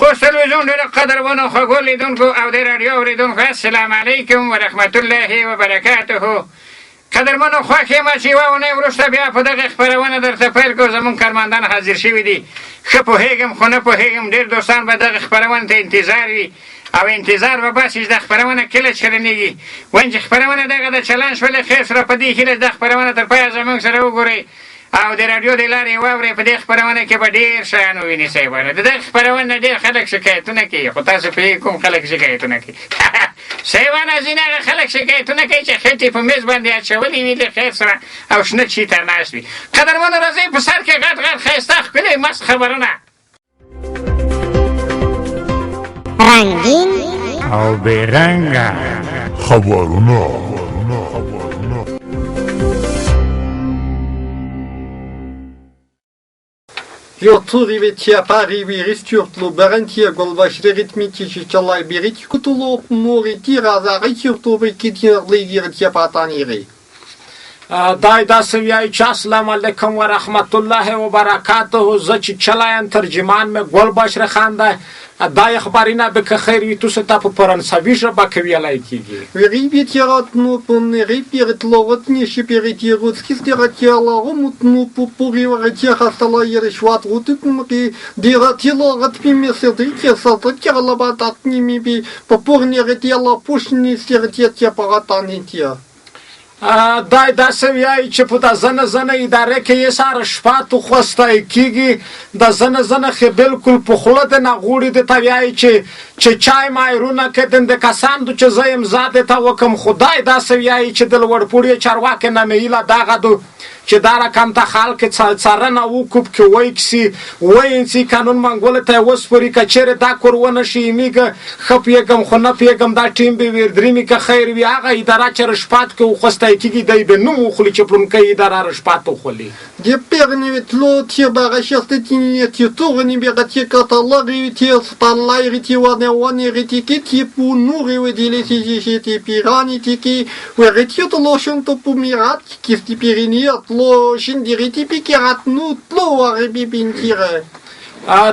خوست تلویزیون ډېرو قدرمنو خوږو لیدونکو او د راډیو اورېدونکو، السلام علیکم ورحمت الله وبرکاته. قدرمنو، خوښ یم چې یوه اونۍ وروسته بیا په دغه خپرونه درته پیل کړو. زموږ کارمندان حاضر شوي دي. ښه پوهېږم خو نه پوهېږم، ډېر دوستان به دغه خپرونې ته انتظار وي او انتظار به باسي چې دا خپرونه کله چلنېږي. وایم چې خپرونه دغه د چلن شولې خیر سره، په دې هیله چې دا خپرونه تر پایه زموږ سره وګورئ او د راډیو د لارې یې واورئ. په دې خپرونه کې به ډېر شیان ووینئ. صاحبانو، د دغې خپرونې نه ډېر خلک شکایتونه کوي، خو تاسو پوهېږئ کوم خلک شکایتونه کوي؟ صاحبانه، ځینې هغه خلک شکایتونه کوي چې خېټې په مېز باندې اچولې وي له خیر سره او شنه چي ته ناست وي. قدرمنو، راځئ په سر کې غټ غټ ښایسته ښکلي مست خبرونه. رنګین او بې رنګه خبرونه. دای داسې ویایي چې السلام علیکم ورحمت الله وبرکاته. زه چې چلایم، ترجمان مې ګل بشر خان دی. دا اخبارینه به که خیر وي تاسو ته په فرانسوي ژبه کې ویلی کېږي. دای داسې ویایي چې په د زنه زنه اداره کې یې ساره شپه تو خوستی کېږي. د زنه زنه خې بالکل په خوله د نه غوړي د ته ویایي چې چای مایرونه کې د کسان دو چې زه امضا د ته وکم. خدای داسې ویایي چې د لوړپوړي چارواکي نه مې هیله دغه دو چې دا رقم ته خلک څارنه وکړو، پکې وایکسي وینسي، قانون منګولې ته یې وسپاري. که چېرې دا کور ونه شي، میږه ښه پوهېږم خو نه پوهېږم دا ټیم به ویردریمي که خیر وي. هغه اداره چې رشپات کې وخوستی کېږي، دی به نوم وخوري چې پلونکی اداره رشپات وخولي.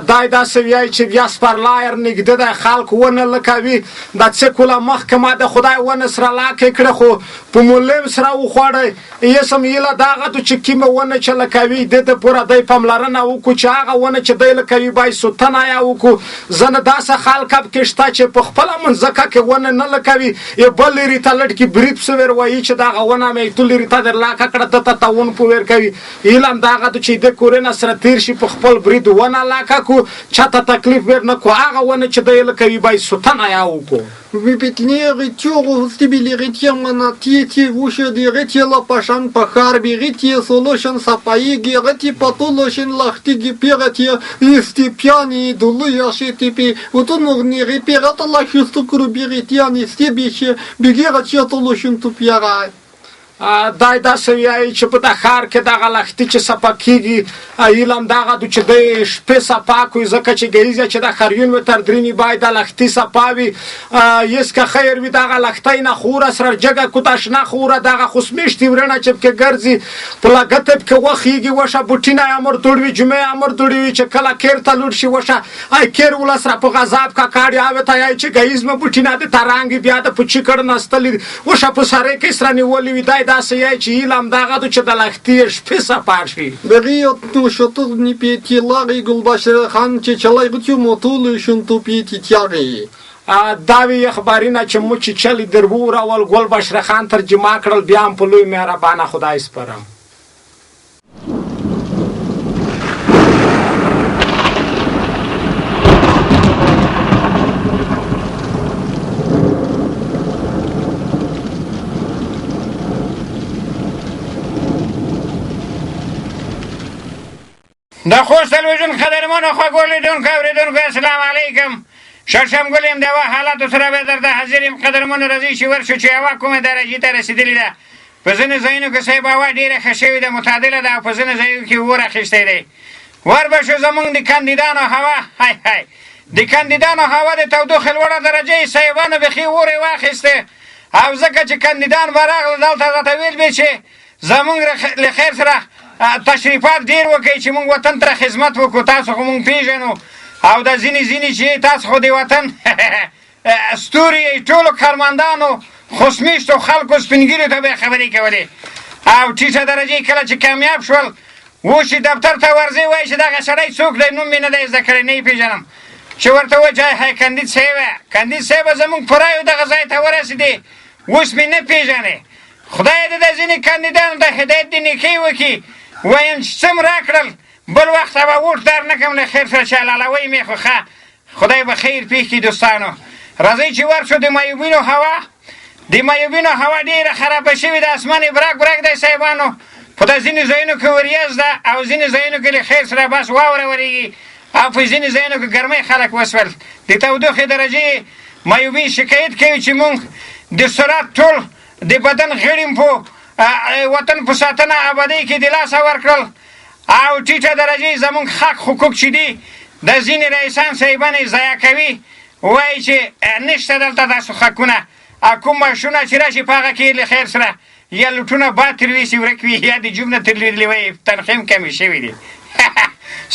دای داسې ویایي چې بیا سپرلایر نږدې دی، خلک ونه لکوي. دا څه کوله مخکې ما د خدای ونه سره لاکې کړې، خو په مولم سره وخوړی. یسم هیله دغه دو چې کیمه ونه چې لکوي، د دې پوره دی پاملرنه وکړو چې هغه ونه چې دی لکوي باید سوتنه یا وکړو. ځنه داسې خلک هم کې شته چې په خپله منځکه کې ونه نه لکوي، یې بل لرې ته لټکي برید پسې ور وایي چې دغه ونه مې تو لرې ته در لاکه کړه، ده ته تاون په ور کوي. هیله هم دغه دو چې د کورنه سره تیر شي، په خپل برید ونه لاکه کو، چاته تکلیف ور نه کو. هغه ونه چې دی لکوي باید سوتنه یا وکړو. دای داسې ویایي چې په دا ښار کې دغه لښتي چې صفا کېږي، هیله هم دغه دو چې دی شپې صفا کوي، ځکه چې ګهیځه چې د ښاریون وي تر درېني باید دا لښتي صفا وي. یس که خیر وي دغه لښتی نه خوره سره جګه کو، دا شنه خوره دغه خسمیشتي ورڼه چې پکې ګرځي په لګته پکې وخیږي، وشه بوټینه یې امر دوړ وي، جمعې امر دوړ وي، چې کله کیر ته لوټ شي وشه ای کیر ولس را په غذاب ککاړي اوې ته یایي چې ګهیځ مې بوټینه د ترانګي بیا د پچي کړ نستلي وشه په سرې کې سره نیولې وي. دای داسې یایي چې هیله هم دغه دو چې د لښتي یې شپې صفا شي. دا وی اخبارینه چې مو چې چلي در وورول، ګل بشره خان ترجمه کړل. بیا هم په لوی مهربانه خدای سپرم. د خوست تلویزیون قدرمنو خوږو لیدونکو اورېدونکو، السلام علیکم. شړشم ګل یم، د هوا حالاتو سره به درته حاضر یم. قدرمنو، راځئ چې ورشو چې هوا کومې درجې ته رسېدلې ده. په ځینو ځایونو کې صاحب هوا ډېره ښه شوې ده، معتدله ده، او په ځینو ځایونو کې اور اخیستی دی. ور به شو زمونږ د کاندیدانو هوا، های های، د کاندیدانو هوا د تودوخې لوړه درجه یې صاحبانو بیخي اور یې واخیسته. او ځکه چې کاندیدان به راغله دلته راته ویل به چې زمونږ له خیر سره تشریفات ډېر وکړئ چې مونږ وطن ته خدمت وکړو، تاسو خو مونږ پېژنو. او د ځینې ځینې چې تاسو خو د وطن ستوري یئ، ټولو کارمندانو، خوستمېشتو خلکو، سپین ږیرو ته به یې خبرې کولې او ټیټه درجې کله چې کامیاب شول، اوس چې دفتر ته ورځې وایي چې دغه سړی څوک دی، نوم مې نه دی زده کړی، نه یې پېژنم. چې ورته وایي چې های کاندید صاحبه، کاندید صاحبه زموږ په رایو دغه ځای ته ورسېدې، اوس مې نه پېژنې. خدای دې د ځینې کاندیدانو ته هدایت د نیکۍ وکړي. وایم چې څه مو راکړل، بل وخت به ووټ در نه کړم، له خیر سره چې حلالوئ مې، خو ښه خدای به خیر پېښ کړي. دوستانو راځئ چې ورشو د معیوبینو هوا، د معیوبینو هوا ډېره خرابه شوې ده، اسمان یې برګ برګ دی صاحبانو، په د ځینې ځایونو کې وریځ ده او ځینې ځایونو کې له خیر سره بس واوره ورېږي او په ځینې ځایونو کې ګرمۍ خلک وسول. د تودوخې درجې معیوبین شکایت کوي چې مونږ د سرعت ټول د بدن غړي په وطن په ساتنه آبادۍ کې د لاسه ورکړل او ټیټه درجه زمونږ حق حقوق چې دي د ځینې رئیسان صاحبان یې ضایع کوي، وایي چې نشته دلته تاسو حقونه، او کوم معاشونه چې راشي په هغه کې له خیر سره یا لوټونه باد تر ویسي ورک وي یا د جوب نه تر لوېدلي وي، تنخوې هم کمې شوې دي.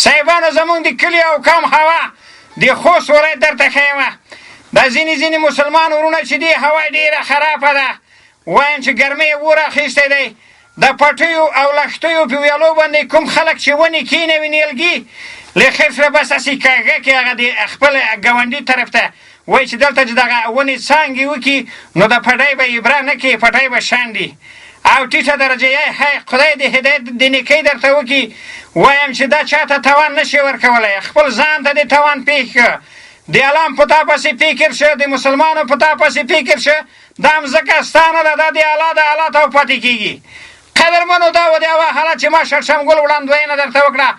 صاحبانو زمونږ د کلي او کم هوا د خوست ولایت درته ښیم، دا ځینې ځینې مسلمان وروڼه چې دي هوا ډېره خرابه ده، وایم چې ګرمۍ یې اور اخیستی دی، د پټیو او لښتیو په ویالو باندې کوم خلک چې ونې کینوي نیلګي له خیر سره بس هسې کږه کې هغه د خپل ګاونډي طرف ته وایي چې دلته چې دغه ونې څانګې وکړي نو د پټی به عبره نه کوي، پټی به شانډي او ټیټه درجه یې های خدای دې هدایت د نیکۍ درته وکړي. وایم چې دا چاته توان نشي ورکولی، خپل ځان ته دې توان پېښ کړه، د علام په تا پسې فکر شه، د مسلمانو په تا پسې فکر شه، دا مځکه ستا نه ده، دا د الله د الله ته پاتې کېږي. قدرمنو دا و د هوا حالت چې ما شړشم ګل وړاندوینه درته وکړه،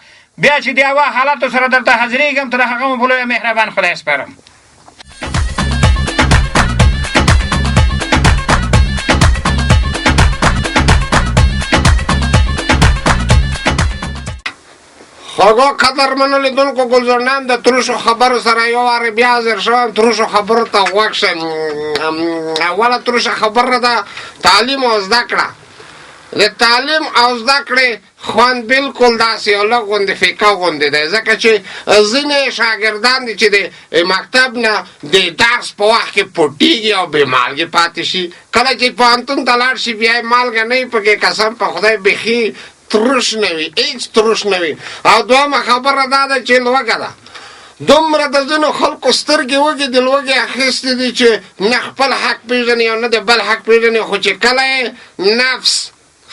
بیا چې د هوا حالاتو سره درته حاضرېږم، تر هغه مو په لوی مهربان خدای سپارم. خوږو قدرمنو لیدونکو، ګلزرنان د تروشو خبرو سره یو وار بیا حاضر شوم. تروشو خبرو ته غوږ شئ. اوله تروشه خبره ده تعلیم او زده کړه. د تعلیم او زده کړې خوند بالکل داسې یو لږ غوندې فیکه غوندې دی، ځکه چې ځینې شاګردان دي چې د مکتب نه د درس په وخت کې پټېږي او بې مالګې پاتې شي. کله چې پوهنتون ته لاړ شي بیا یې مالګه نه وي پکې، قسم په خدای بیخي تروش نه وي، هېڅ تروش نه وي. او دوهمه خبره دا ده چې لوږه ده، دومره د ځینو خلکو سترګې وږي د لوږې اخیستې دي چې نه خپل حق پېژني او نه د بل حق پېژني، خو چې کله یې نفس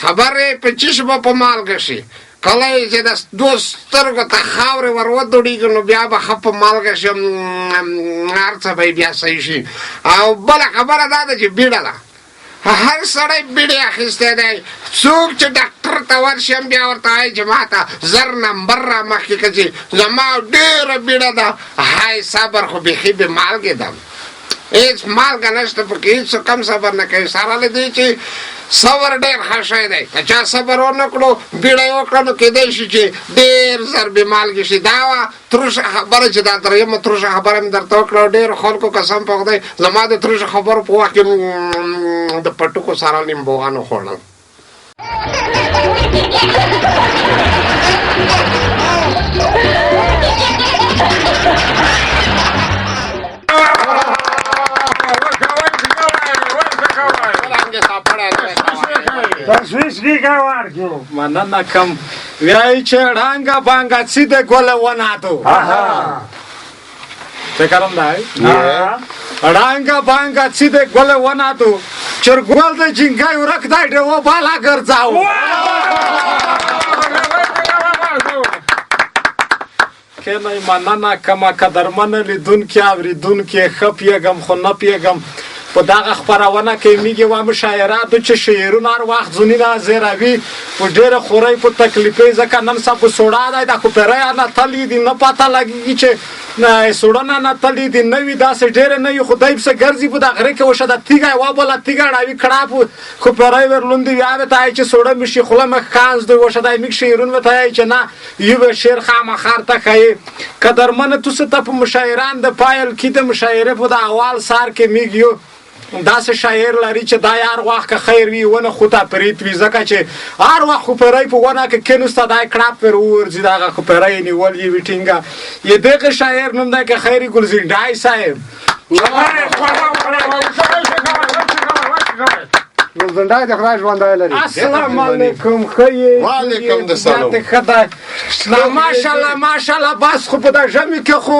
خبرې په چیش به په مالګه شي، کله یې چې د دوو سترګو ته خاورې ور ودوړېږي نو بیا به ښه په مالګه شي، هر څه به یې بیا صحیح شي. او بله خبره دا ده چې بیړه ده، هر سړی بیړې اخیستی دی، څوک چې ډاکټر ته ورشي هم بیا ورته وایي چې ما ته زر نمبر را مخکې کړه چې زما ډېره بیړه ده. های صبر خو بیخي بې مالګې ده، هېڅ مالګه نشته پکې، هېڅ کم صبر نه کوي. سره له دې چې صبر ډېر ښه شی دی، که چا صبر ونه کړو بیړه یې وکړه نو کېدای شي چې ډېر زر بې مالګې شي. دا وه تروشه خبره چې دا درېیمه تروشه خبره مې درته وکړه. ډېرو خلکو قسم په خدای زما د تروشو خبرو په وخت کې د پټوکو سره لیمبوغان وخوړل. مننه کوم. ویایي چې ړانګه بانګه څي د ګله ونادو څه کلم دی؟ ړانګه بانګه څي د ګله ونادو چرګول د جینګای ورک دی ډېوه بالا ګرځاو. کښېنئ. مننه کوم قدرمن لیدونکي اورېدونکي. ښه پیږم خو نه پیږم په دغه خپرونه کې میږي وه مشاعراتو چې شعرونه هر وخت ځونی حاضروي په ډېره خورۍ په تکلیفۍ، ځکه نن سبا سوړا دی، دا خو پیری نه تلي دي، نه پته لګېږي چې سوړنه نه تلي دي نه وي، داسې ډېره نه وي، خو دی پسې ګرځي په دا غره کې وشه دا تیږه یې وبوله، تیږه اړوي کړاپ خو پیری ورلوندي بیا به ته چې سوړه مې شي خوله مې ښکانځ دوی وشه دا میږ شعرونه به ته چې نه یو شعر خامخا ته ښایي. قدرمن تاسو ته په مشاعران د پایل کې د مشاعرې په د اول سار کې میږ یو داسې شاعر لري چې دا هر وخت که خیر وي ونه خو ته پریت وي، ځکه چې هر وخت خو پری په ونه کې کېنوسته دا یې کړپ پر وورځي، دغه خو پری یې نیول یې وي ټینګه. یې دغه شاعر نوم دی که خیر ګلزینډای صاحب. ګلزنډای د خدای ژوندی لري. السلام علیکم، ښه یې؟ وعلیکم د سلام. ښه دی؟ ماشاءالله ماشاءالله. بس خو په دا ژمي کې خو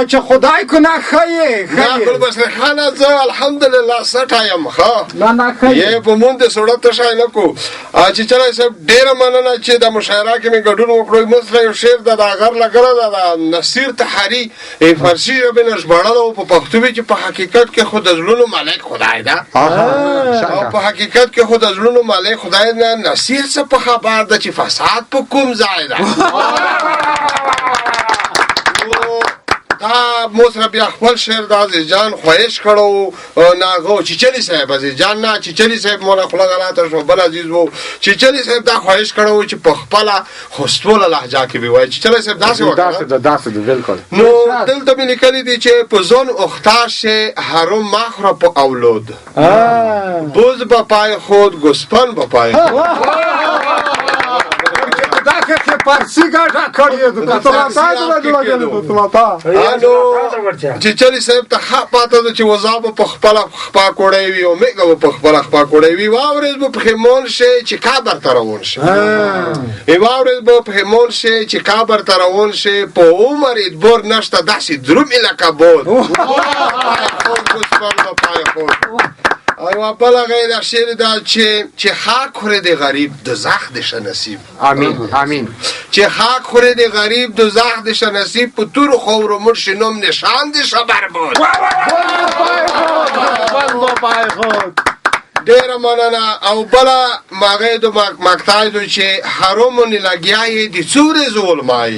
چې خدای کو نه ښه یې؟ ښه نه ګل بشر خانه، زه الحمدلله سټه یم، ښه نه نه ښه یې. په مونږ د سړه تشه نه کو. چې چلای صاحب ډیره مننه چې د مشاعره کې مې ګډون وکړو. موږ سره یو شعر د غر لګره د نصیر تحری فارسي ژبې نه ژباړل په پښتو چې په حقیقت کې خو د زړونو مالک خدای ده، او په حقیقت کې خو د زړونو مالک خدای نه، نصیر څه په خبر ده چې فساد په کوم ځای ده. دا مو سره بیا خپل شعر د عزیز جان خواهش کړو ناغو چیچلی صاحب، عزیز جان نه، چیچلی صاحب مولا خوله غلطه شو، بل عزیز وو. چیچلی صاحب دا خواهش کړو چې په خپله خوستوله لهجه کې به وایي. چیچلی صاحب داسې وکړه، داسې ده، داسې ده بالکل. نو دلته مې لیکلي دي چې په ځون اخته شي حرم مخره په اولود، بوز به پای خود ګوسپن به پای خود. دا کې پارسی ګټه کړې ده. انو چې چلی صاحب ته ښه پاته ده چې وزا به په خپله خپا کوړی وي او مېږه به په خپله خپا کوړی وي. یوه ورځ به پښېمون شي چې قبر ته روان شي، یوه ورځ به پښېمون شي چې قبر ته روان شي، په عمر ادبور نشته داسې درومي لکه بود. پای خود. او یوه بله غیر شعر دا چې خاک خورې د غریب دوزخ دې شه نصیب. امین امین. چې خاک خورې د غریب دوزخ دې شه نصیب، په تورو خاورو مړ شي نوم نشان دې شه بربود. ډېره مننه. او بله ماغې دو مقطع دو چې حرمونې لګیا یې د څو ورځو علمای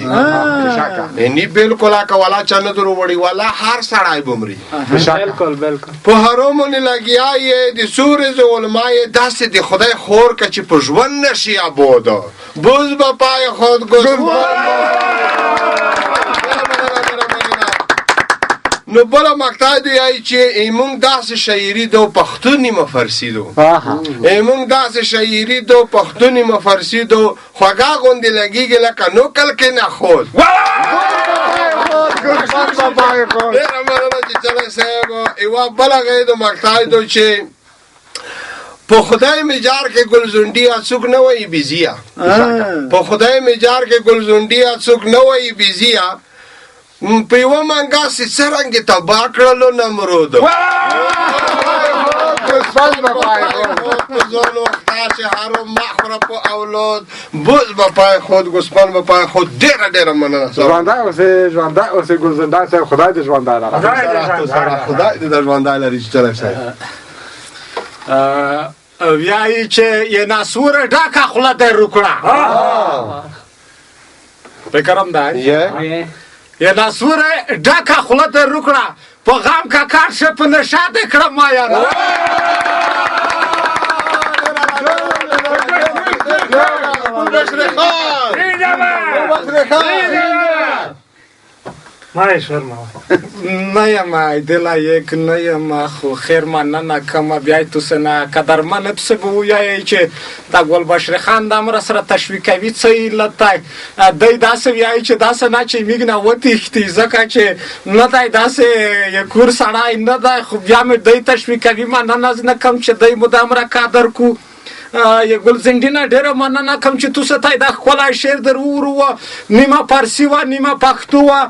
نی بالکل که والا چا نه دروړي والا هر سړی به مري. بالکل بالکل. په حرمونې لګیا یې د څو ورځو علمای، داسې د خدای خور که چې په ژوند نشي ابود، بوز به پای خود ګوز. نو بله مقطع دی چې مونږ داسې شاعري دو پښتو نیمه فارسي دو، مونږ داسې شاعري دو پښتو نیمه فارسي دو، خوږه غوندې لګېږي لکه نوکل کې نخود. ډېره مننه چې چلی صاحب. یوه بله غې دو مقطع دو چې په خدای مې جار کې ګلزونډیا څوک نه وایي بیزیا، په خدای مې جار کې ګلزونډیا څوک نه وایي بیزیا، په یوه منګاسې څرنګه تباه کړلو نمرود. په اولاد بوز به پای خود ګوسپند به پای خود. ډېره ډېره مننه. ژوندی اوسې، ژوندی اوسې ګلزندای صاحب، خدای دې ژوندی لره. خدای دې ژوندی لري چې چلی صاحب. ویایي چې یې ناسوره ډکه خوله در وکړه، فکر هم دی یې ناسوره ډکه خوله در وکړه، په غم ککړ شه په نشه دې کړم ما یاره. نه یم دله یک نه یم، خو خیر مننه کومه بیا تاسو نه قدرمن. تاسو به ووایئ چې دا ګل بشر خان دا مره سره تشویقوي، څه علت دی؟ دی داسې وایي چې داسې نه چې میږ نه وتښتي، ځکه چې نه دی داسې یو کور سړی نه دی، خو بیا مې دی تشویقوي. مننه نه کوم چې دی مو دومره قدر کو. یې ګل زنډینه ډېره مننه کوم چې تاسو ته دا ښکلی شعر در ووروه، نیمه فارسي وه نیمه پښتو وه.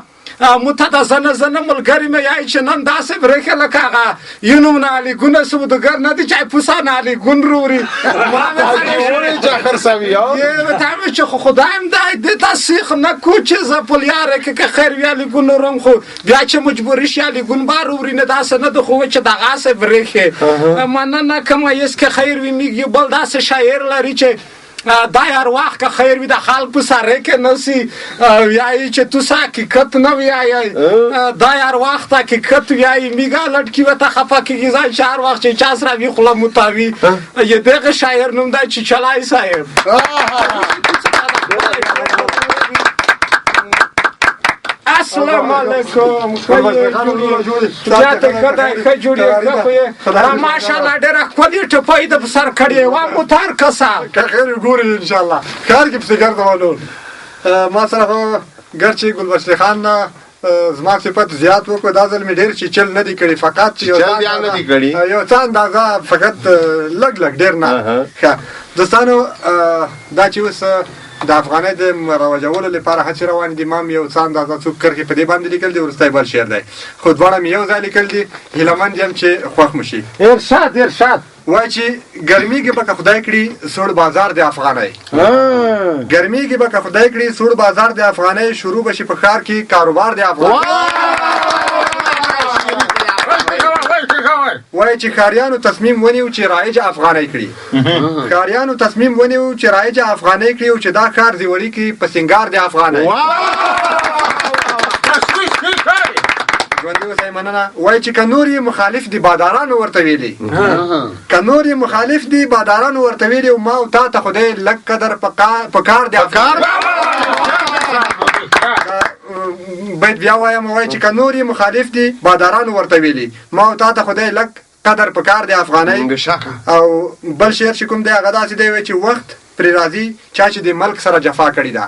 مو ته د زنه زنه ملګري مې یای چې نن داسې برېښه لکه هغه یو نوم نالیګونه سوداګر نه دي چې پوسا نالیګون روري. چې خو خدای هم دی دې ته سیخ نه کو چې زه په لیاره کې که خیر وي لیګون ورم، خو بیا چې مجبوري شي لیګون بار وري نه داسې نه ده، خو چې دغسې برېښې. مننه کوم یس که خیر وي. میږ یو بل داسې شاعر لري چې دا هر وخت که خیر وي د خلک په سره کې نسی ویایي چې تاسو حقیقت نه ویایي، دا هر وخت حقیقت ویایي. میګا لټکی وته خفه کېږي ځان چې هر وخت چې چا سره وي خوله متاوي. یې دغه شاعر نوم دی چې چلای صاحب. السلام علیکم، ښه یې؟ بیا ته ښه دی، ښه جوړ یې، ښه خو یې؟ ماشاءالله، ډېره ښکلې ټپۍ د په سر کړې وه موتر کسه. که خیر ګوري ان شاء الله، ښار کې پسې ګرځم. نور ما سره خو ګرچې ګلبشري خان زما صفت زیات وکړو، دا ځل مې ډېر چیچل نه دي کړي، فقط چې یو چیچل بیا نه دي کړي؟ یو څه اندازه فقط، لږ لږ، ډېر نه. ښه دوستانو، دا چې اوس د افغانۍ د مروجولو لپاره هڅې روانې دي، ما هم یو څه اندازه څو کرښې په دې باندې لیکل دي. وروستی بل شعر دی، خو دواړه مې یو ځای لیکل دي. هیله مند یم چې خوښ مو شي. ارشاد، ارشاد. وایي چې ګرمیږي به که خدای کړي سوړ بازار د افغانۍ، ګرمیږي به که خدای کړي سوړ بازار د افغانۍ، شروع به شي په ښار کې کاروبار د افغانۍ. وایي چې ښاریانو تصمیم ونیو چې رایج افغانۍ کړي، ښاریانو تصمیم ونیو چې رایج افغانۍ کړي، او چې دا ښار زیوري کړي په سنګار د افغانۍ. ژوندي اوسئ، مننه. وایي چې که نور یې مخالف دي بادارانو ورته ویلي، که نور یې مخالف دي بادارانو ورته ویلي، او ما او تا ته خدای لږ قدر په کار دی. بیت بیا وایم. وایي چې که نور یې مخالف دي بادارانو ورته ویلي، ما او تا ته خدای لږ قدر په کار دی افغانۍ. او بل شعر چې کوم دی، هغه داسې دی، وایي چې وخت پرې راځي چا چې د ملک سره جفا کړې ده،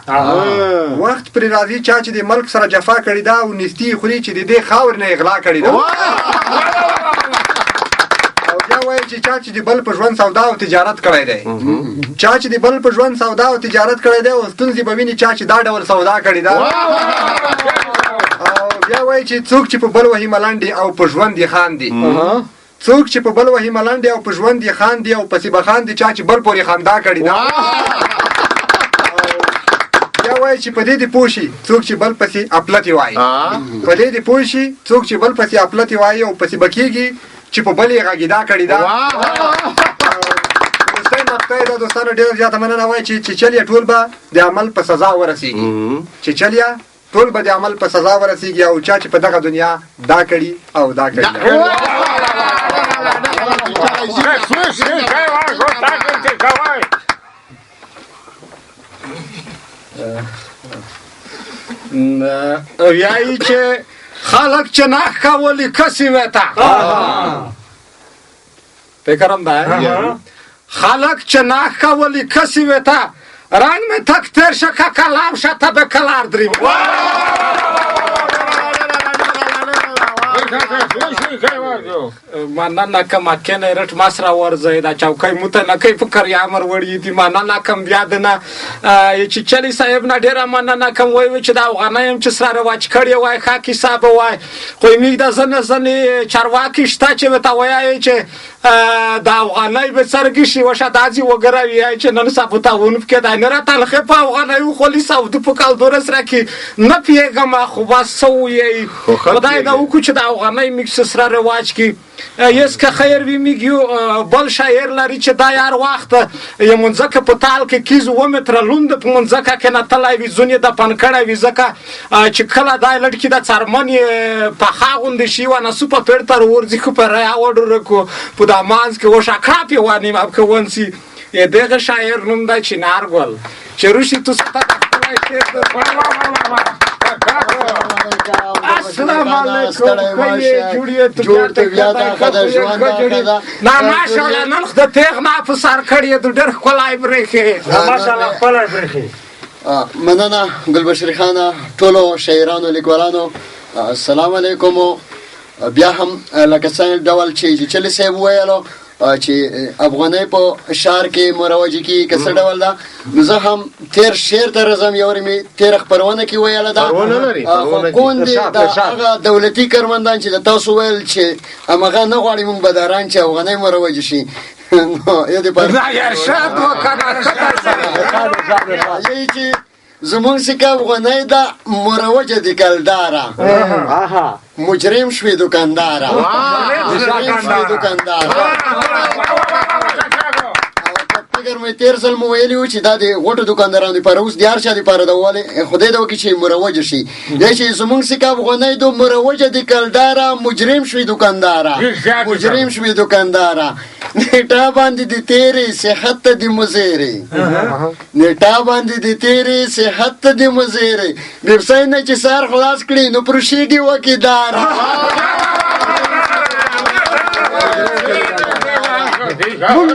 وخت پرې راځي چا چې د ملک سره جفا کړې ده، او نیستي یې خوري چې د دې خاورې نه یې غلا کړې ده. او بیا وایي چې چا چې د بل په ژوند سودا او تجارت کړی دی، چا چې د بل په ژوند سودا او تجارت کړی دی، او ستونزې به ویني چا چې دا ډول سودا کړې ده. او بیا وایي چې څوک چې په بل وهي ملنډې او په ژوند یې خاندي، څوک چې په بل وهي ملنډې او په ژوند یې خاندي، او پسې به خاندي چا چې بل پورې خندا کړې ده. بیا وایي چې په دې دې پوه شي څوک چې بل پسې اپلتې وایي، په دې دې پوه شي څوک چې بل پسې اپلتې وایي، او پسې به کېږي چې په بل یې غږېدا کړې ده. وروستۍ مقطع ده دوستانو، ډېره زیاته مننه. وایي چې چیچل یې ټول به د عمل په سزا ورسېږي، چیچل یې ټول به د عمل په سزا ورسېږي، او چا چې په دغه دنیا دا کړي او دا کړي. ویایي چې خلک چې نه کولي کسي وتا فکر هم ده، خلک چې نه کولي کسي وتا، رنگ مې تک تیر شه، کلام شه ته به کلار دریم. مننه کوم، کینې رټ ما سره ورځئ، دا چوکۍ مو ته نه کوي فکر یا امر وړي دي. مننه کوم بیا د نه چې چلی صاحب نه ډېره مننه کوم. وایي چې دا افغانۍ هم چې سره رواج کړې وای، ښه کیسه به وای، خو موږ د ځنې ځنې چارواکي شته چې ورته وایي چې دا افغانۍ به څرګي شي وشه داسې وګره ویایي چې نن سبا ته ون پکې دا نه راته ښه په افغانۍ وخولي سودو په کال دوره سره کې نه پوهېږم، خو بس څه ووایي، خدای دا وکړو چې د افغانۍ موږ سره رواج کړي. یس که خیر وي، موږ یو بل شاعر لري چې دا یار وخت یې منځکه په تال کې کیز 7 متره لوند په منځکه کې نتلی وي، ځون یې دفن کړی وي، ځکه چې کله دا لړکي د څرمن یې پخه غوندې شي ونه سوپه پېړ تر ورځي خو په ریا وډورکو په دا مانځ کې وشه کړاپ یې وانیم اب که ونسي. یې دغه شاعر نوم دی چنار ګل چې روشي تو ستا ښکلی شعر. السلام علیکم، ښه یې؟ جوړ یې؟ طبیعت ښه ده، ژوند ښه ده؟ نه، ماشاءالله، نن خو د تېغ نه په سر کړی د ډېر ښکلی برېښې. ماشاءالله، ښکلی برېښې. مننه ګلبشري خانه، ټولو شاعرانو لیکوالانو السلام علیکم. بیا هم لکه څنګه ډول چې چلی صاحب وویلو چې افغانۍ په ښار کې مروجه کېږي که څه ډول ده، نو زه هم تېر شعر ته راځم. یو مې تېره خپرونه کې ویله ده، خو کون دې د هغه دولتي کارمندان چې د تاسو ویل چې همغه نه غواړي موږ باداران چې افغانۍ مروجه شي، نو یو دې پر ارشاد وکړه. چې زمونږ سکه افغانۍ ده مروجه دي کلداره، مجرم شوې دکانداره، مجرم شوې دکانداره. فکر مې تېر ځل مو ویلي وو چې دا د غټو دکاندارانو دپاره، اوس د هر چا دپاره ده، ولې خدای ده وکړي چې مروجه شي. دی چې زمونږ سکه افغانۍ دو مروجه دي کلداره، مجرم شوې دکانداره، مجرم شوې دکانداره. نیټه باندې د تیرې صحت ته د مزیرې، نیټه باندې د تیرې صحت ته د مزیرې، بیبسای نه چې سر خلاص کړي نو پرشیږي وکیدار.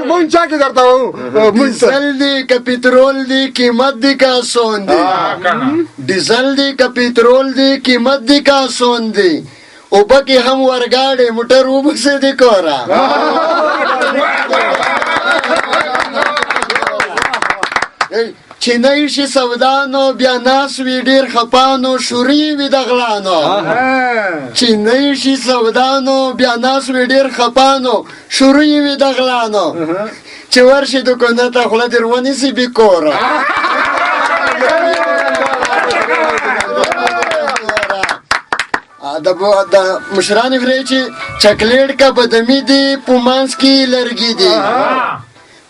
مونږ چا کې درته وو؟ ډیزل دی که پترول دی قیمت دی که اسون دی، ډیزل دی که پترول دی قیمت دی که اسون دی، اوبه کې هم ورګاډی موټر وبسې دی کوره. چې نه شي سودا نو بیا ناس وي ډېر خپانو شوري وي د غلانو، چې نه شي سودا نو بیا ناس وي ډېر خپانو شوري وي د غلانو، چې ورشي دوکان ته خوله در ونیسي بې کوره. د مشرانو خورې چې چاکلیټ که بدمي دي په منځ کې لرګي دي،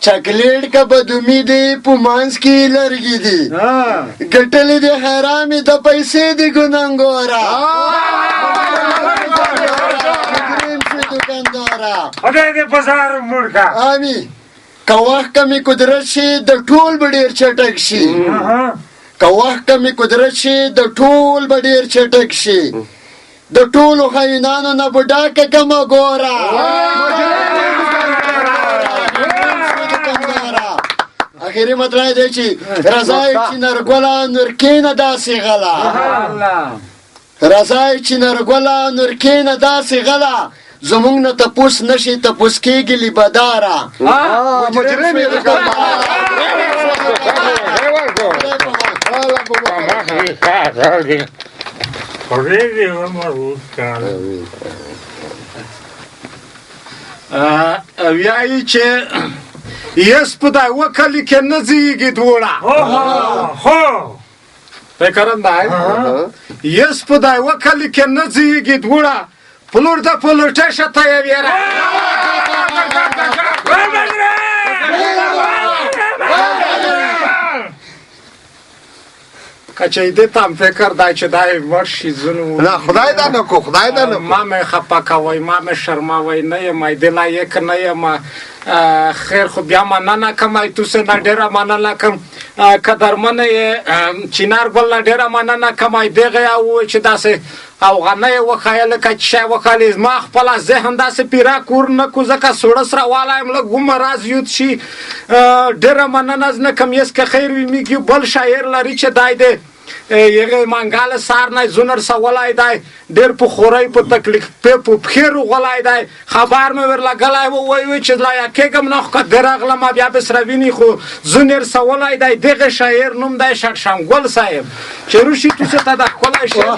چاکلیټ که بدمي دي په منځ کې لرګي دي، ګټلې دي حرامې د پیسې دي ګننګوره. دوکانداره خدای دې په زار مړ کړه. آمین. که وخت کمې قدرت شي د ټول به ډېر چټک شي، که وخت کمې قدرت شي د ټول به ډېر چټک شي، د ټولو خاینانو نه بوډا که کمه ګوره. اخري مطلب دی چې رضا یې چې نرګوله نور کښېنه داسې غله، رضا یې چې نرګوله نور کښېنه داسې غله، زمونږ نه تپوس نه شي تپوس کېږي لیبداره. مجرم یې ویایي چې یس په دا یوه کلي کې نه ځایږي دواړه. فکرم دی یس په دا یوه کلي کې نه ځایږي دواړه، پلور د پلوټه شته یې ویره. که چې دې ته هم فکر دی چې دا یې مړ شي ځینو. نه خدای دا نه کو، خدای دا نه کو. ما مې خفه کوئ، ما مې شرموئ، نه یم دې لایق نه یم. خیر خو بیا مننه کوم، تاسو نه ډېره مننه کوم. قدرمنه یې چینار ګل نه ډېره مننه کوم. دغه یې چې داسې اوغانه یې وښیه لکه چې شی وښیلې، زما خپله ذهن داسې پیره کور نه کو، ځکه سوړه سره والا یم، لږ هومره راز یوت شي. ډېره مننه زه نه کوم. یس که خیر وي میږي بل شاعر لري چې دی دی هغې منګل سار نه ځون رسولی دی، ډېر په خورۍ په تکلیف په پښې روغلی دی. خبر مې ورلګلی و، وایي وي چې لایق کېږم نه، خو که درغلم بیا به سره ویني، خو ځون یې رسولی دی. دغه شاعر نوم دی شړشم ګل صاحب چې روشي تاسو ته د ښکلی شعر.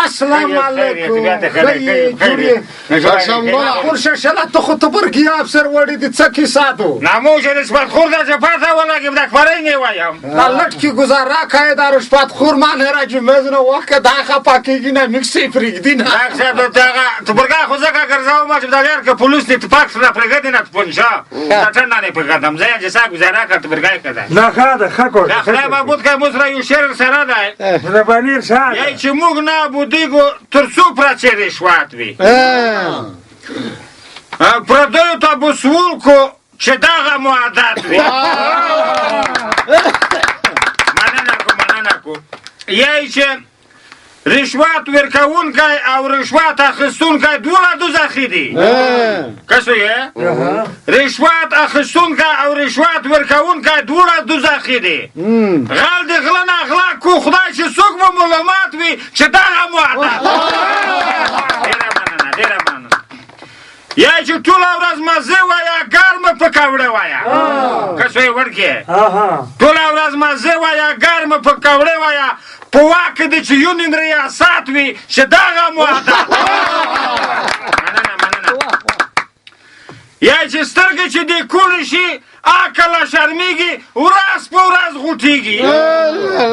السلام علیکم. خور شله ته خو تبرګي افسر وړي دي، څه کیسه ده؟ ناموس رشوت خور دا چې پاته ولګي دا خبرې نه وایم. دا لټ کې ګزاره کوي دا رشوت خور ما نه راځي مېز نه وخت دا خپه کېږي نه مکسې پرېږدي نه. دغه تبرګا خو ځکه ګرځوم چې دا لار کې پولیس دې ټپاک سره پرېږدي نه پنجا دا ټنډه نه پرېږدم زه چې سا ګزاره کړ تبرګا یې کړه. نه ښه ده، ښه کوه. دا خدای معبود کوي موږ سره یو شعر سره دی رباني ارشاد یی چې موږ نابودېږو تر څو پرچې رشوت وي، پردیو ته به سول کو چې دغه مو عادت وي. مننه کو، مننه کو. یی چې رشوت ورکوونکی او رشوت اخیستونکی دواړه دوزخي دي. که څه یې رشوت اخیستونکی او رشوت ورکوونکی دواړه دوزخي دي. غل د غله نه غلا کو، خدای چې څوک به ملامت وي چې دغه مو عادت. ډېره مننه، ډېره مننه. یا چې ټوله ورځ مزه وایه ګرمه پکوړه وایه، که څه یې ورکې ټوله ورځ مزه وایه ګرمه پکوړه وایه، په واک کې دي چې یو نیم ریاست وي چې دغه مو عادت. مننه، مننه. یا چې سترګې چې دې کوڼې شي عقل شرمېږي ورځ په ورځ غوټېږي.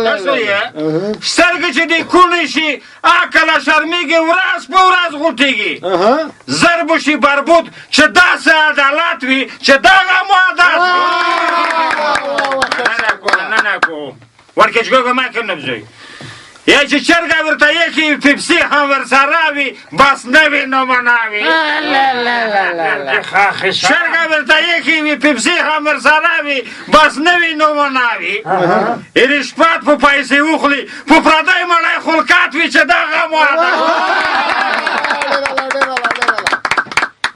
تاسو یې سترګې چې دې کوڼې شي عقل شرمېږي ورځ په ورځ غوټېږي، زر به شي بربود چې داسې عدالت وي چې دغه مو عادت. مننه کو، مننه کو. ورکې چې ګوګه ما کې نبځوي. یا چې چرګه ورته ایښې وي پیپسي هم ورسره وي بس نه وي نو مناوي. چرګه ورته ایښې وي پیپسي هم ورسره وي بس نه وي نو مناوي. رشپات په پیسې وخوري په پردی مړی خلقات وي چې دغه مو عادت.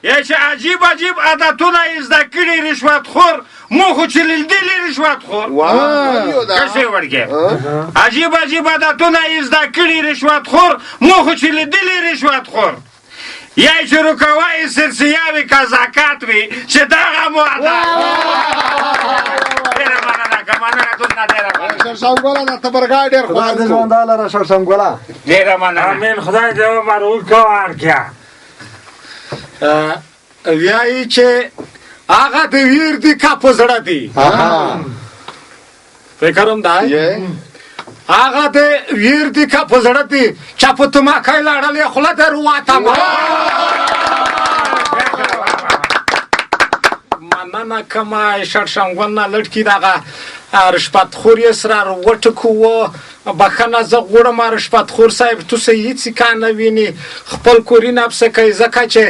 یا چې عجیب عجیب عادتونه یې زده کړي رشوتخور مو خو چې لیدلي رشوتخور کسې وړکې عجیب عجیب عادتونه یې زده کړي رشوتخور مو خو چې لیدلي رشوتخور یا یې چې رکوه یې سرسیا وي که زکات وي چې دغه مو عادت. ډېره مننه که مننه دومره ډېره مننه. شړشم ګله دا تبرګای ډېر خدای خوند دې کو. ژوندی لره شړشم ګله. ډېره مننه. امین خدای دې عمر وکړه ورکړه. ویایي چې هغه د ویر دي که په زړه دي. فکر هم دی هغه د ویر دي که په زړه دي چا په تماکۍ لړلې خوله در وواته. مننه کومه شړشم ګل نه لټکي دغه رشپتخور یې سره وټکوو. بخښنه زه غواړم رشپتخور صاحب تاسو هیڅ کا نه ویني خپل کوري نفس کوي ځکه چې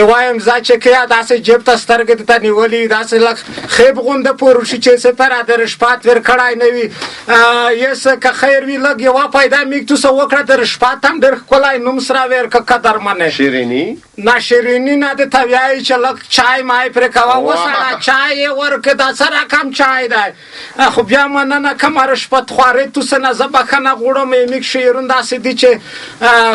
وایم زه چې که داسې جیب ته سترګې ته نیولې داسې لږ خیب غونده پورې شي چې څه تر د رشپات ورکړی نه وي. یس که خیر وي لږ یوه پیدا میږ تاسو وکړه د رشپات هم ډېر ښکلی نوم سره ورکړه قدرمنې. شیریني نه شیریني نه د ته ویایي چې لږ چای مای پرې کوه وسړه چای یې ورکړه دا څه رقم چای دی. خو بیا مننه کومه رشپتخوارې تاسو نه زه بښنه غواړم. میږ شعرونه داسې دي چې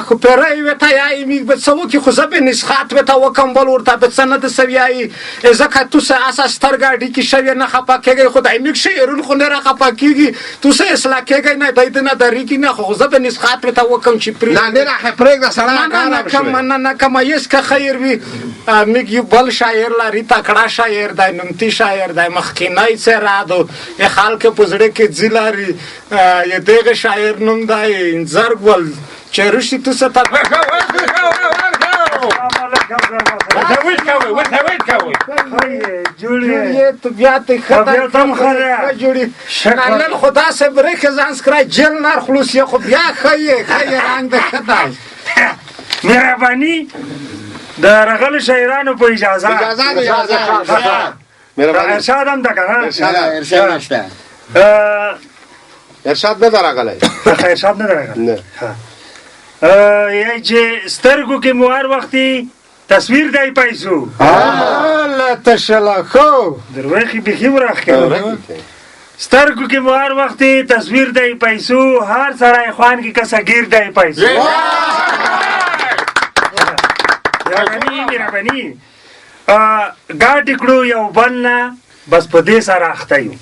خو پیری ورته یایي میږ به څه وکړي خو زه به نسخات ورته وکړم بل ورته به څه نه درته ویایي ځکه تاسو هسه سترګه اډیکې شوې نه خفه کېږئ خو د میږ شعرونه خو نه را خفه کېږي تاسو اصلاح کېږئ نه دی نه درېږي نه خو زه به نسخات ورته وکړم چې پرېږدي. نه نه نه پرېږده سړی کار مننه کوم مننه کوم یس که خیر وي. میږ یو بل شاعر لري تکړه شاعر دی نومتي شاعر دی مخکینی څېره ده یې خلک په زړه کې ځي لري یې دغه شاعر نوم دی انځر ګل چې رشي تاسو ته طبیعت ښه جوړي. نن خو داسې برېښې ځان سکرای جیل نر خلوص یې خو بیا ښه یې ښه یې رنګ د ښه دی. مهرباني د رغلو شاعرانو په اجازه. اجازه ارشاد هم ده که نه؟ ارشاد نشته. ارشاد نه ده راغلی. ارشاد نه ده راغلی. یای چې سترګو کې مو هر وختي تصویر دی پیسو. له تشله ښو درویښې بیخي وراښکې. سترګو کې مو هر وختي تصویر دی پیسو هر سړی خوان کې کسه ګیر دی پیسو. مهرباني مهرباني. ګاډي کړو یو بل نه بس په دې سره اخته یو.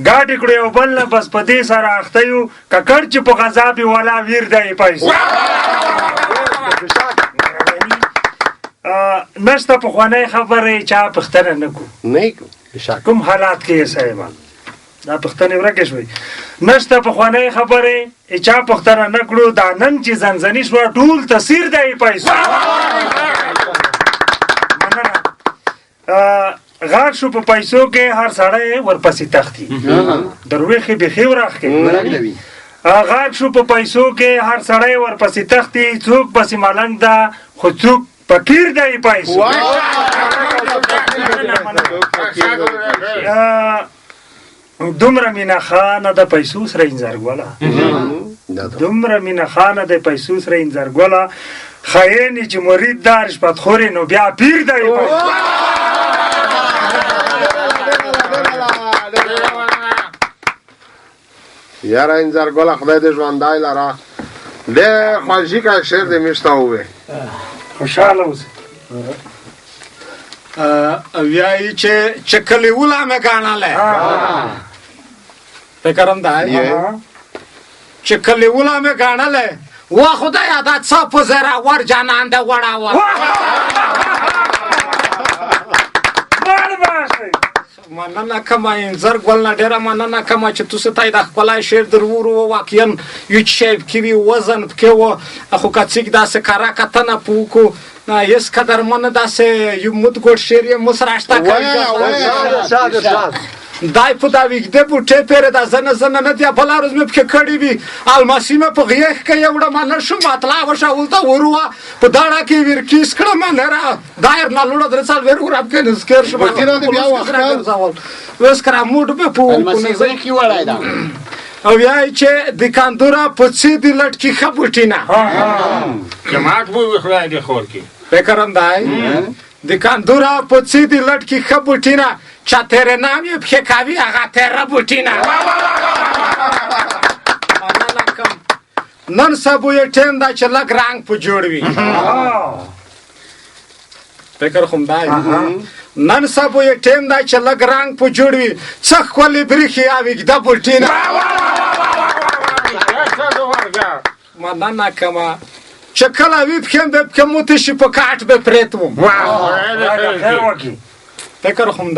ګاډي کړو یو بل نه بس په دې سره اخته یو ککړ چې په غذاب یې ولا ویر دی پیسو. نشته پخوانۍ خبرې چا پوښتنه نه کو. نه کو. کوم حالات کې یې صاحبه دا پوښتنې ورکې شوې. نشته پخوانۍ خبرې چا پوښتنه نه کړو دا نن چې زنځني شوه ټول تصویر دی پیسو. مننه. غار شو په پیسو کې هر سړی ورپسې تښتي درویښې بیخي وراښکې. غار شو په پیسو کې هر سړی ورپسې تښتي څوک پسې ملنګ ده خو څوک فقیر دی پیسو. دومره مینه خانه د پیسو سره انځر ګله دومره مینه خانه د پیسو سره انځر ګله خاینې چې مرید دار رشپتخورې نو بیا پیر دی. یاره انځر ګله خدای دې ژوندی لره ډېر خوښي کا شعر دې موږ ته ووې. خوشحاله اوسئ. ویایي چې چې کلیولا مې ګڼلی فکر هم دی چې کلیولا مې ګڼلی وا خدایه دا څه په زراور جانان دی وړاوه. مننه کومه انځر ګل نه ډېره مننه کومه چې تاسو ته دا ښکلی شعر در ورو. واقعا یو شی پکې وي وزن پکې و خو که څوک داسې کره کتنه په وکړو یس قدرمن داسې یو مد ګوډ شعر یې مو سره اشنا کړی. دای په دا ویږده بوټې پېرې دا زنه زنه نه دی، بله ورځ مې پکې کړې وي، الماسي مې په غېږ کې یوړه، ما نه شو ماتلا وشه ولته وروه په داړه کې ورکیس کړه، ما نه را دایر نه لوړه درې څلوېښت ورم کې نسکر شو. بوټي نه دی بیا وخت. اوس کرا موډ به په الماسي غېږ کې وړی ده. او یا چې د کاندوره په څه دی لټکی ښه بوټي نه جماعت بو خدای دې خور کې فکر هم دی د کاندوره په څه دی لټکی ښه بوټي نه، چا تیرې نام یې پښې کوي هغه تیره بوټي نه. مننه کوم. نن سبو یې ټیم دا چې لږ رنګ په جوړ وي. فکر خو دی نن سبو یې ټیم دا چې لږ رنګ په جوړ وي، څه ښکلې برېښي او اوږده بوټي نه. مننه کومه چې کله وي پښې به پښې موتې شي په کاټ به پرېت وم. فکر خو دی.